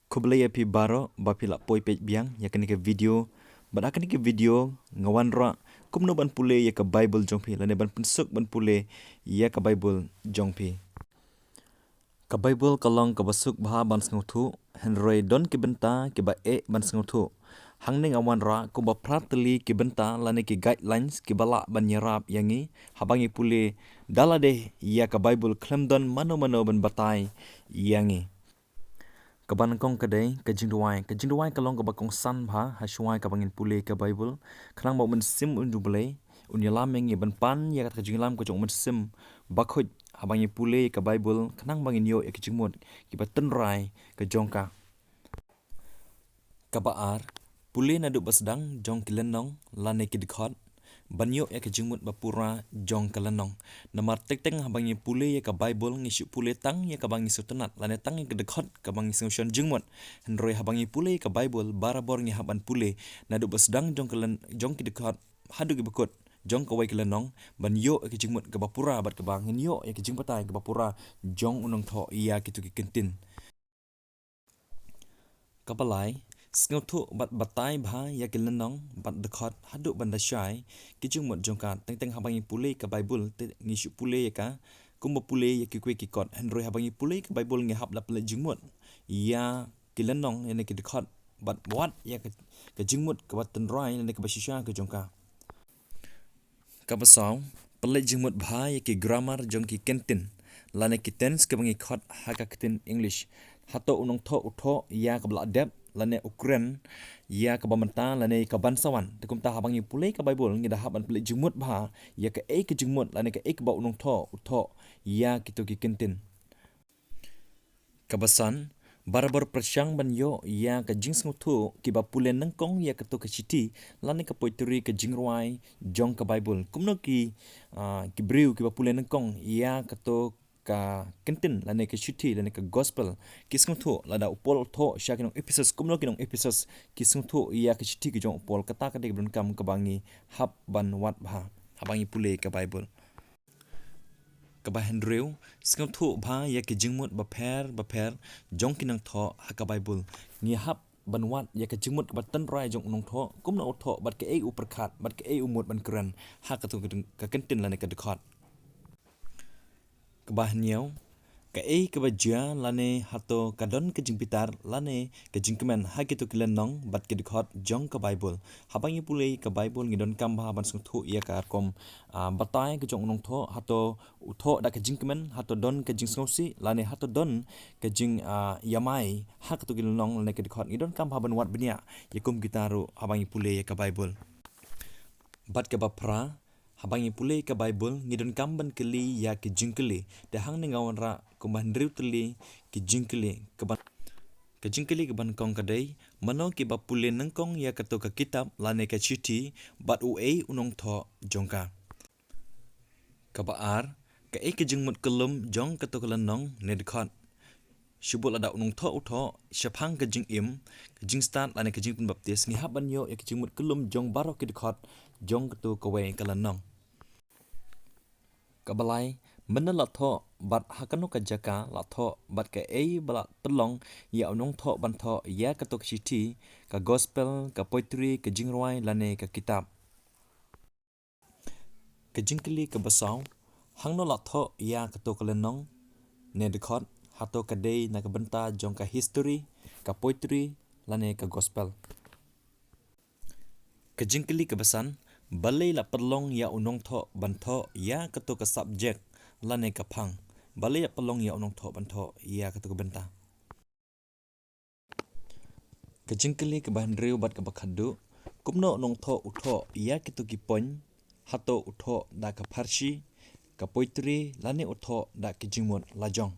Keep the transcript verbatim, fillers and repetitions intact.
Khublei ïa phi baroh ba phi la poi peit biang ïa kane ka video. Bad ha kane ka video nga wanrah kumno ban pule ïa ka Bible jong phi lane ban pynsuk ban pule ïa ka Bible jong phi. Ka Bible ka long kaba suk bha ban sngewthuh, hynrei don ki bynta kiba eh ban sngewthuh. Hangne nga wanrah kumba phra tylli ki bynta lane ki guidelines kiba lah ban ïarap ïa ngi haba ngi pule da lade ïa ka Bible khlem don mano mano ban batai ïa ngi. Kaba nyngkong ka dei ka jingduwai. Ka jingduwai ka long kaba kongsan bha ha shuwa kaba ngin pule ka Bible. Khnang ba u Mynsiem u Blei un ïalam ïa ngi ban pan ïa kata ka jingïalam ka jong u Mynsiem Bakhuid haba ngi pule ka Bible, khnang ba ngin ïoh ïa ka jingmut kiba tynrai ka jong ka. Kaba ar, pule naduh ba sdang jong ki lynnong lane ki dkhot ban ïoh ïa ka jingmut ba pura jong ka lynnong. Namar teng teng haba ngi pule ïa ka Bible ngi shu pule tang ïa kaba ngi sngewtynnat lane tang ïa ka dkhot kaba ngi sngewshon jingmut. Hynrei haba ngi pule ïa ka Bible barabor ngi hap ban pule naduh ba sdang jong ka lyn-, jong ki dkhot haduh kiba kut jong kawei ka lynnong ban ïoh ïa ka jingmut kaba pura bad kaba ngin ïoh ïa ka jingbatai kaba pura jong u nongthoh ïa kito ki kyntien. Kaba lai, sngewthuh bad batai bha ïa ki lynnong bad dkhot haduh ban da shai ki jingmut jong ka. Teng teng haba ngi pule ka Bible te ngi shu pule ïa ka kumba pule ïa kiwei ki kot, hynrei haba ngi pule ka Bible ngi hap la pynleit jingmut ïa ki lynnong ïa ki dkhot bad wat ïa ka, ka jingmut kaba tynrai ïa kaba shisha ka jong ka. Kaba saw, pynleit jingmut bha ïa ki grammar jong ki kyntien lane ki tense kaba ngi khot ha ka ktien English. Hato u nongthoh u thoh ïa kaba la dep lane u kren ïa kaba mynta lane ïa kaban sa wan. Te kumta haba ngi pule ka Bible ngi da hap ban pynleit jingmut bha ïa kaei ka jingmut lane kaei kaba u nongthoh u thoh ïa kito ki kyntien. Kaba san, barabor pyrshang ban ïoh ïa ka jingsngewthuh kiba pule nyngkong ïa kato ka shithi lane ka poetry, ka jingrwai jong ka Bible. Kumno ki, ah, ki briew kiba pule nyngkong ïa kato ka kyntien lane ka shithi lane ka gospel ki sngewthuh lada u Paul u thoh sha ki nong Ephesus, kumno ki nong Ephesus ki sngewthuh ïa ka shithi ka jong u Paul. Kata ka dei kaba donkam kaba ngi hap ban wad bha haba ngi pule ka Bible. Kaba hynriew, sngewthuh bha ïa ki jingmut bapher bapher jong ki nongthoh ha ka Bible. Ngi hap ban wad ïa ka jingmut kaba tynrai jong u nongthoh, kumno u thoh bad kaei u pyrkhat bad kaei u mut ban kren ha kato ka kyntien lane ka dkhot. Kaba hynñiew, kaei kaba jia lane hato ka don ka jingbitar lane ka jingkmen ha kito ki lynnong bad ki dkhot jong ka Bible. Haba ngi pule ka Bible ngi donkam bha ban sngewthuh ïa ka rukom, ah, batai ka jong u nongthoh, hato u thoh da ka jingkmen, hato don ka jingsngewsih lane hato don ka jing, ah, ïamai ha kato ki lynnong lane ki dkhot. Ngi donkam bha ban wad bniah ïa kum kita ruh haba ngi pule ïa ka Bible. Bad kaba phra, haba ngi pule ka Bible ngi donkam ban kylli ïa ki jingkylli. Te hangne nga wanrah kumba hynriew tylli ki jingkylli. Kaba, ka jingkylli kaba nyngkong ka dei, mano kiba pule nyngkong ïa kato ka kitab lane ka shithi bad uei u nongthoh jong ka. Kaba ar, kaei ka jingmut kyllum jong kato ka lynnong ne dkhot. Shu bud lada u nongthoh u thoh shaphang ka jingim, ka jingstad lane ka jingpynbaptis, ngi hap ban ïoh ïa ka jingmut kyllum jong baroh ki dkhot jong kato kawei ka lynnong. Kaba lai, mynno la thoh bad ha kano ka jaka la thoh bad kaei ba la pynlong ïa u nongthoh ban thoh ïa kato ka shithi, ka gospel, ka poetry, ka jingrwai lane ka kitab. Ka jingkylli kaba saw, hangno la thoh ïa kato ka lynnong ne dkhot, hato ka dei na ka bynta jong ka history, ka poetry lane ka gospel. Ka jingkylli kaba san, balei la pynlong ïa u nongthoh ban thoh ïa kato ka subject lane ka phang? Balei la pynlong ïa u nongthoh ban thoh ïa kato ka bynta? Ka jingkylli kaba hynriew bad kaba khatduh, kumno u nongthoh u thoh ïa kito ki point, hato u thoh da ka pharshi, ka poetry lane u thoh da ki jingmut lajong?